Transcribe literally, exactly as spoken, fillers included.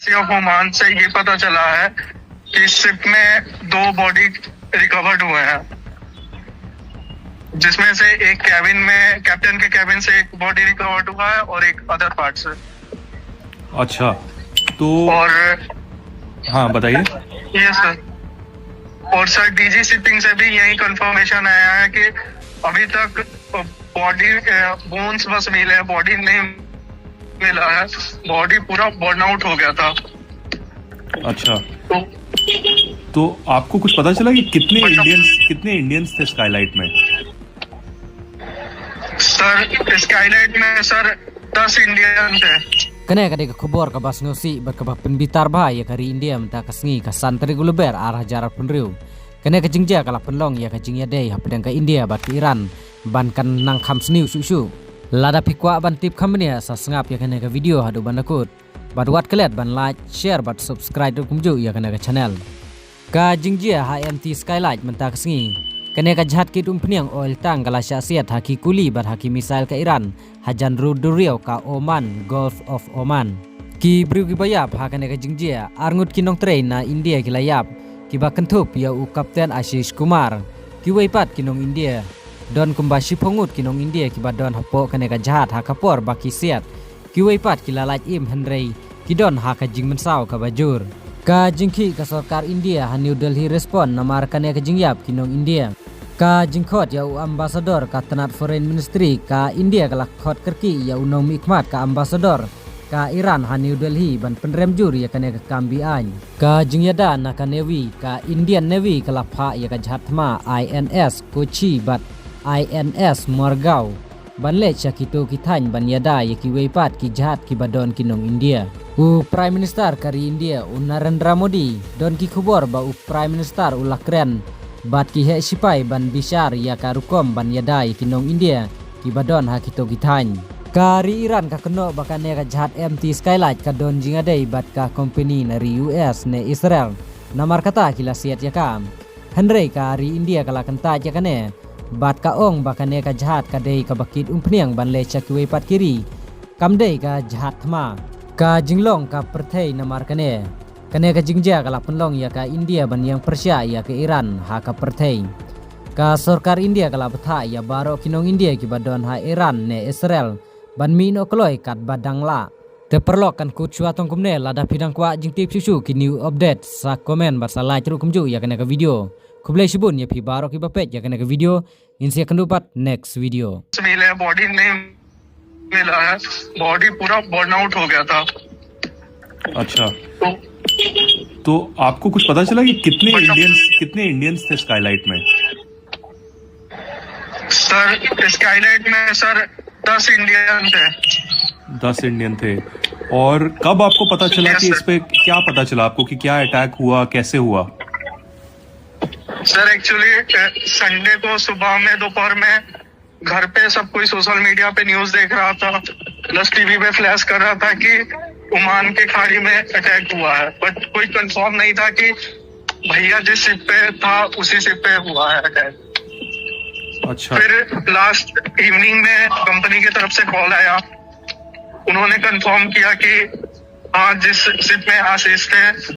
एम्बेसी ऑफ ओमान से ये पता चला है कि शिप में दो बॉडी रिकवर्ड हुए हैं, जिसमें से एक कैबिन में, कैप्टन के कैबिन से एक बॉडी रिकवर्ड हुआ है और एक अदर पार्ट से। अच्छा, तो और हाँ, बताइए। यस सर। और सर, डीजी शिपिंग से भी यही कंफर्मेशन आया है कि अभी तक बॉडी, बोन्स बस मिले हैं, बॉडी नहीं मिला है। बॉडी पूरा बर्न आउट हो गया था। अच्छा, तो तो आपको कुछ पता चला कि कितने इंडियंस कितने इंडियंस थे स्काईलाइट में? सर, स्काईलाइट में सर दस इंडियन थे। Kane ka dei ka khubor kaba sngewsih bad kaba pynbitar bha ïa ka ri India mynta ka sngi ka san tarik u Lber ar hajar arphew hynriew. Kane ka jingjia ka la pynlong ïa ka jingïadei hapdeng ka India bad ka Iran ban kan nang kham sniew shuh shuh. Lada phi kwah ban tip kham bniah sa sngap ïa kane ka video haduh ban da kut. Bad wat klet ban like, share bad subscribe ruh kumjuh ïa kane ka channel. Ka jingjia ha M T Skylight mynta ka sngi. Kane ka jahaj kit umphniang oil tank ka la shah siat ha ki kuli bad ha ki missile ka Iran hajan rud duriaw ka Oman, Gulf of Oman. Ki briew kiba ïap ha kane ka jingjia, arngut ki nongtrei na India ki la ïap, kiba kynthup ïa u Captain Ashish Kumar. Kiwei pat ki nong India, don kumba shiphew ngut ki nong India kiba don hapoh kane ka jahaj ha ka por ba ki siat. Kiwei pat ki la lait im hynrei ki don ha ka jingmynsaw kaba jur. Ka jingkhih ka sorkar India ha New Delhi respond namar kane ka jingïap ki nong India. Ka jingkhot ïa u ambassador ka tnat foreign ministry ka India ka la khot kyrkieh ïa u nongmihkhmat ka ambassador ka Iran ha New Delhi ban pynrem jur ïa kane ka kam beaiñ. Ka jingïada na ka Navy, ka Indian Navy ka la phah ïa ka jahaj thma I N S Kochi bad I N S Margao ban leit sha kito ki thaiñ ban ïada ïa kiwei pat ki jahaj kiba don ki nong India. U Prime Minister ka ri India u Narendra Modi, don ki khubor ba u Prime Minister u la kren bad ki heh shipai ban bishar ïa ka rukom ban ïada ïa ki nong India kiba don ha kito ki thaiñ. Ka ri Iran ka kynnoh ba kane ka jahaj M T Skylight ka don jingïadei bad ka kompani na ri U S ne Israel, namar kata ki la siat ïa ka. Hynrei ka ri India ka la kyntait ïa kane bad ka ong ba kane ka jahaj ka dei kaba kit umphniang ban leit sha kiwei pat ki ri. Kam dei ka jahaj thma. Ka jinglong ka pyrthei namar kane. Kane ka jingjia ka la pynlong ïa ka India ban ïeng pyrshah ïa ka Iran ha ka pyrthei. Ka sorkar India ka la bthah ïa baroh ki nong India kiba don ha Iran ne Israel ban mih noh kloi katba dang lah. Te paralok, kan kut shuwa tang kumne. Lada phi dang kwah jingtip shuh shuh ki new update, sa comment bad sa like ruh kumjuh ïa kane ka video. Khublei shibun ïa phi baroh kiba peit ïa kane ka video. Ngin sa ïakynduh pat next video. मिले हैं, बॉडी नहीं मिला है, बॉडी पूरा बर्न आउट हो गया था। अच्छा, तो तो आपको कुछ पता चला कि कितने इंडियंस कितने इंडियंस थे स्काईलाइट में? सर, स्काईलाइट में सर दस इंडियन थे। दस इंडियन थे। और कब आपको पता चला Yes, कि sir. इस पे क्या पता चला आपको कि क्या अटैक हुआ, कैसे हुआ? सर, एक्चुअली संडे को सुबह में, दोपहर में घर पे सब कोई सोशल मीडिया पे न्यूज़ देख रहा था, प्लस टीवी पे फ्लैश कर रहा था कि ओमान के खाड़ी में अटैक हुआ है, बट कोई कंफर्म नहीं था कि भैया जिस शिप पे था उसी शिप पे हुआ है अटैक। अच्छा, फिर लास्ट इवनिंग में कंपनी की तरफ से कॉल आया, उन्होंने कंफर्म किया कि हाँ, जिस शिप में आशीष थे